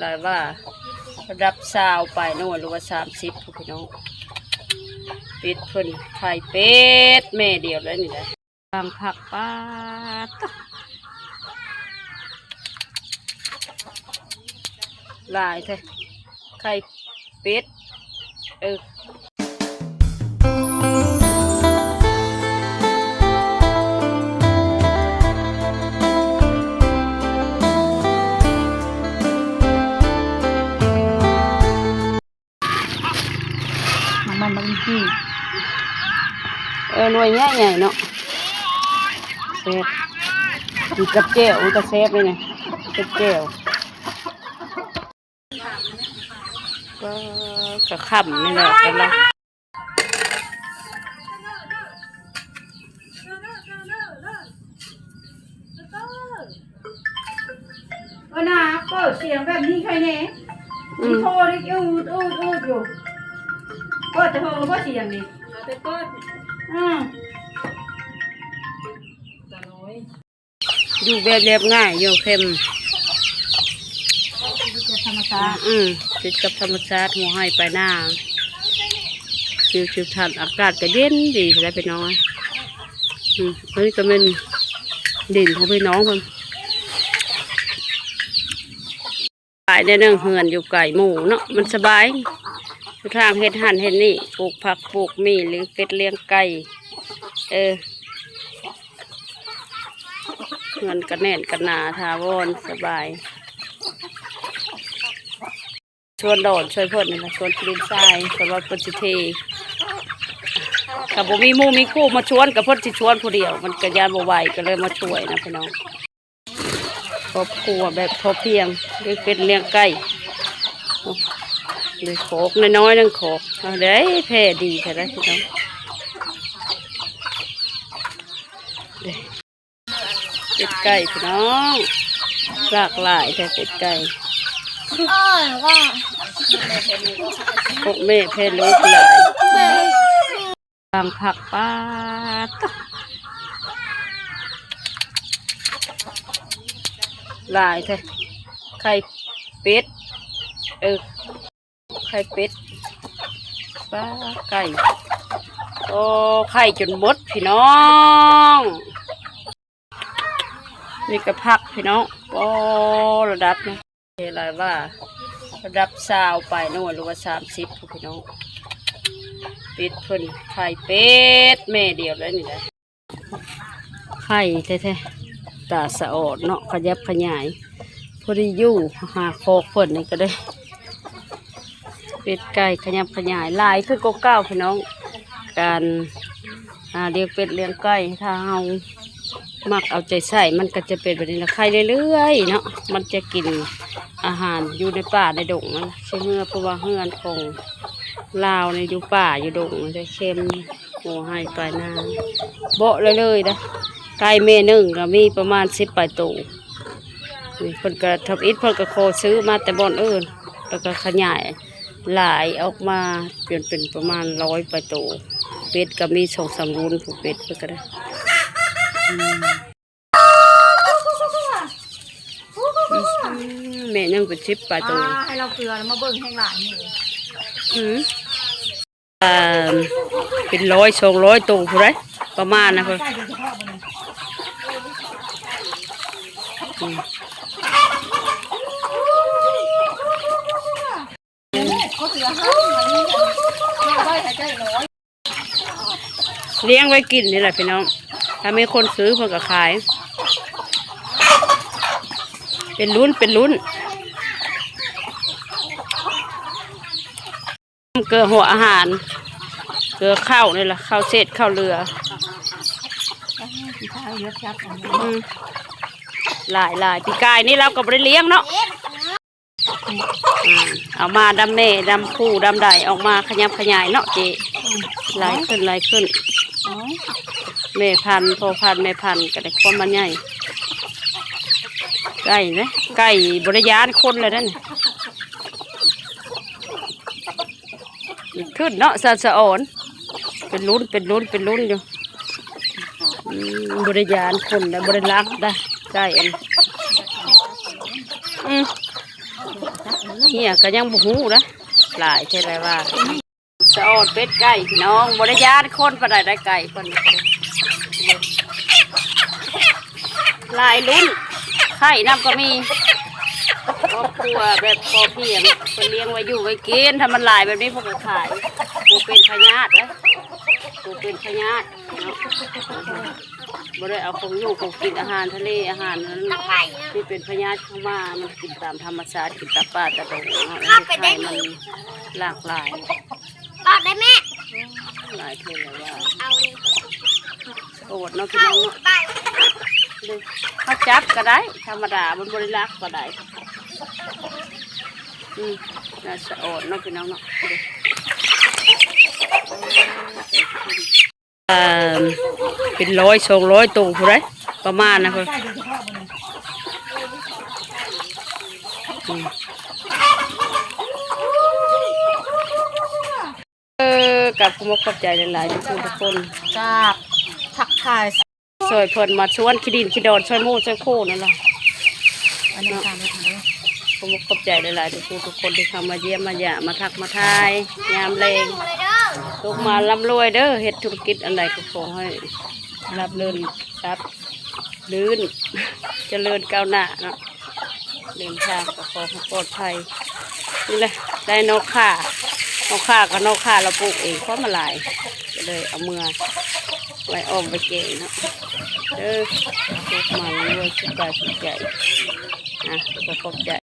ຫຼາຍວ່າ ລະດັບຊາວປາຍໜ່ວຍ ຫຼືວ່າສາມສິບ ພຸ້ນພີ່ນ້ອງ. ເປັດເພິ່ນ ໄຂ່ເປັດແມ່ດຽວເລີຍນີ້ໄດ໋. ກາງຜັກ ປາດ ຫຼາຍແທ້ ໄຂ່ເປັດ ເອີ. ນ້ຳມັນມັນທີ່ ເອີ ໜ່ວຍໃຫຍ່ໆ ເນາະ ແຊບ ກິນກັບແຈ່ວມັນກະແຊບເລີຍນະ ເປັດແຈ່ວ. ກໍ ກະຄ່ຳນີ້ແຫຼະ ກຳລັງ ເອີນາ ເປີດສຽງແບບນີ້ໃຄ່ແດ່ ອືມ ມີໂທນີ້ ອືດໆໆ ຢູ່ ເປີດແຕ່ເຫິງແລ້ວບໍ່ສຽງນີ້ ເອົາແຕ່ເປີດ ອືມ. ຢູ່ແບບລຽບງ່າຍ ຢູ່ເຂັ້ມ ຢູ່ແບບທຳມະຊາດ ອືມ ຕິດກັບທຳມະຊາດ ຫົວໄຮ່ປາຍນາ ວິວທິວທັດ ອາກາດກໍເຢັນດີແຫຼະພີ່ນ້ອງ. ອືມ ອັນນີ້ກໍແມ່ນດິນຂອງພີ່ນ້ອງເພິ່ນ. ສະບາຍແດ່ໜຶ່ງ ເຮືອນຢູ່ໃກ້ໝູ່ເນາະ ມັນສະບາຍ ຢູ່ທາງເຮັດຫັ້ນເຮັດນີ້ ປູກຜັກປູກໝີ່ ລ້ຽງເປັດລ້ຽງໄກ່ ເອີ ເຮືອນກະແໜ້ນກະໜາຖາວອນ ສະບາຍ. ຊວນດອນຊ່ວຍເພິ່ນນີ້ລະ ຊວນດິນຊາຍ ເພິ່ນວ່າເພິ່ນຊິເທ ຖ້າບໍ່ມີໝູ່ມີຄູ່ມາຊວນ ກໍເພິ່ນຊິຊວນຜູ້ດຽວ ມັນກະຢ້ານບໍ່ໄຫວ ກໍເລີຍມາຊ່ວຍນະພີ່ນ້ອງ. ຄອບຄົວແບບພໍພຽງ ລ້ຽງເປັດລ້ຽງໄກ່ ໄດ້ຄອກນ້ອຍໆ ໜຶ່ງຄອກ ເອົາໄດ້ແຜ່ດີແທ້ໄດ໋ພີ່ນ້ອງ. ເປັດໄກ່ພີ່ນ້ອງ ຫຼາກຫຼາຍແທ້ເປັດໄກ່ ພວກແມ່ແຜ່ລູກຫຼາຍ. ກາງຜັກ ປາດ ຫຼາຍແທ້ ໄຂ່ເປັດ ເອີ ໄຂ່ເປັດ ປາດ ໄກ່ ໂອ້ ໄຂ່ຈົນໝົດພີ່ນ້ອງ. ນີ້ກະຜັກພີ່ນ້ອງ ໂອ້ ລະດັບນີ້ ຫຼາຍວ່າ ລະດັບຊາວປາຍໜ່ວຍ ຫຼືວ່າສາມສິບ ພຸ້ນພີ່ນ້ອງ. ເປັດເພິ່ນ ໄຂ່ເປັດແມ່ດຽວເລີຍນີ້ໄດ໋ ໄຂ່ແທ້ໆ ຕາສະອອດເນາະ ຂະຫຍັບຂະຫຍາຍ ພໍດີຢູ່ ຫາຄອກເພິ່ນນີ້ກໍໄດ້ ເປັດໄກ່ຂະຫຍັບຂະຫຍາຍ ຫຼາຍຂຶ້ນກວ່າເກົ່າພີ່ນ້ອງ. ການ ອ່າ ລ້ຽງເປັດລ້ຽງໄກ່ ຖ້າເຮົາມັກເອົາໃຈໃສ່ ມັນກໍຈະເປັນແບບນີ້ລະ ໄຂ່ເລື້ອຍໆ ເນາະ ມັນຈະກິນອາຫານຢູ່ໃນປ່າໃນດົງນັ້ນ ຊິເຮືອ ເພາະວ່າເຮືອນຂອງລາວນີ້ຢູ່ປ່າຢູ່ດົງເດ້ ເຂັ້ມ ຫົວໄຮ່ປາຍນາ ເບາະເລື້ອຍໆ ເດ້. ໄກ່ແມ່ໜຶ່ງກໍມີປະມານສິບປາຍໂຕ ນີ້ເພິ່ນກໍທຳອິດ ເພິ່ນກໍຂໍຊື້ມາແຕ່ບ່ອນອື່ນ ແລ້ວກໍຂະຫຍາຍຫຼາຍອອກມາ ເປັນ ເປັນປະມານຮ້ອຍປາຍໂຕ. ເປັດກໍມີສອງສາມລຸ້ນ ຜູ້ເປັດເພິ່ນກໍໄດ້ ອືມ ແມ່ໜຶ່ງເປັນສິບປາຍໂຕ ອ່າ ໃຫ້ລາວເກືອແລ້ວມາເບິ່ງແຮງຫຼາຍນີ້ ອືມ. ອ່າ ເປັນຮ້ອຍສອງຮ້ອຍໂຕພຸ້ນໃດ໋ ປະມານນະພຸ້ນ ອືມ. ລ້ຽງໄວ້ກິນນີ້ແຫຼະພີ່ນ້ອງ ຖ້າມີຄົນຊື້ເພິ່ນກໍຂາຍ ເປັນລຸ້ນເປັນລຸ້ນ. ເກືອຫົວອາຫານ ເກືອເຂົ້ານີ້ລະ ເຂົ້າເສດເຂົ້າເຫຼືອ ອືມ ຫຼາຍໆ. ປີກາຍນີ້ລາວກໍບໍ່ໄດ້ລ້ຽງເນາະ ອືມ ເອົາມາດຳແມ່ດຳຜູ້ດຳໃດ ອອກມາຂະຫຍັບຂະຫຍາຍເນາະເຈ້ ອືມ ຫຼາຍຂຶ້ນຫຼາຍຂຶ້ນ ແມ່ພັນ ພໍ່ພັນ ແມ່ພັນ ກໍໄດ້ຄວາມມາໃຫຍ່. ໄກ່ນະ ໄກ່ບໍ່ໄດ້ຢ້ານຄົນແລ້ວນັ້ນ ຂຶ້ນເນາະ ສານສະອອນ ເປັນລຸ້ນ ເປັນລຸ້ນ ເປັນລຸ້ນຢູ່ ອືມ ບໍ່ໄດ້ຢ້ານຄົນໃດ໋ ບໍ່ໄດ້ລັກໃດ໋ ໄກ່ອັນ ອືມ. ເຮຍກໍຍັງບໍ່ຮູ້ນະ ຫຼາຍແທ້ຫຼາຍວ່າ. ສະອອນເປັດໄກ່ພີ່ນ້ອງ ບໍ່ໄດ້ຢ້ານຄົນປານໃດໄດ້ໄກ່ເພິ່ນ ຫຼາຍລຸ້ນ ໄຂ່ນຳກໍມີ ຄອບຄົວແບບພໍພຽງ ເພິ່ນລ້ຽງໄວ້ຢູ່ໄວ້ກິນ ຖ້າມັນຫຼາຍແບບນີ້ເພິ່ນກໍຂາຍ ບໍ່ເປັນພະຍາດເດ້ ບໍ່ເປັນພະຍາດເນາະ ບໍ່ໄດ້ເອົາຂອງຢູ່ຂອງກິນ ອາຫານທະເລ ອາຫານນັ້ນທີ່ເປັນພະຍາດເຂົ້າມາ ມັນກິນຕາມທຳມະຊາດ ກິນຕາມປ່າຕາດົງເນາະ ເຮັດໃຫ້ມັນຫຼາກຫຼາຍ. ອອກໄດ້ແມ່ ຫຼາຍເທື່ອແລ້ວວ່າ ເອົາ ໂອດເນາະພີ່ນ້ອງເນາະ ໄປ ເຮົາຈັບກໍໄດ້ ທຳມະດາ ມັນບໍ່ໄດ້ລັກກໍໄດ້ ອືມ ໜ້າສະອອດເນາະພີ່ນ້ອງເນາະ ເອີ ເປັນຮ້ອຍສອງຮ້ອຍໂຕພຸ້ນໃດ໋ ປະມານນະເພິ່ນ ອືມ ເອີ ກາບຂອບອົກຂອບໃຈຫຼາຍໆ ທຸກຄົນ ກາບທັກທາຍ ຊ່ອຍເພິ່ນມາສວນຂີ້ດິນຂີ້ດອນ ຊ່ອຍໝູ່ຊ່ອຍຄູ່ນັ້ນລະ ອັນນີ້ ເນາະ ຕາມເລີຍ ຂອບອົກຂອບໃຈຫຼາຍໆ ທຸກຜູ້ທຸກຄົນທີ່ເຂົ້າມາຢ້ຽມມາຢາມ ມາທັກມາທາຍ ຍາມແລງ ໂຊກໝານລ່ຳລວຍເດີ້ ເຮັດທຸລະກິດອັນໃດກໍຂໍໃຫ້ລາບລື່ນ ລາບລື່ນ ຈະເລີນກ້າວໜ້າເນາະ ເດີນທາງກໍຂໍໃຫ້ປອດໄພ ນີ້ແຫຼະ ໄດ້ໜໍ່ຂ່າ ໜໍ່ຂ່າກໍໜໍ່ຂ່າລາວປູກເອງ ພໍມາຫຼາຍ ກໍເລີຍເອົາເມືອໄວ້ອອມໄວ້ແກງເນາະ ເອີ ໂຊກໝານລວຍ ສຸກກາຍສຸກໃຈ ອ່ະ ຂໍຂອບໃຈ.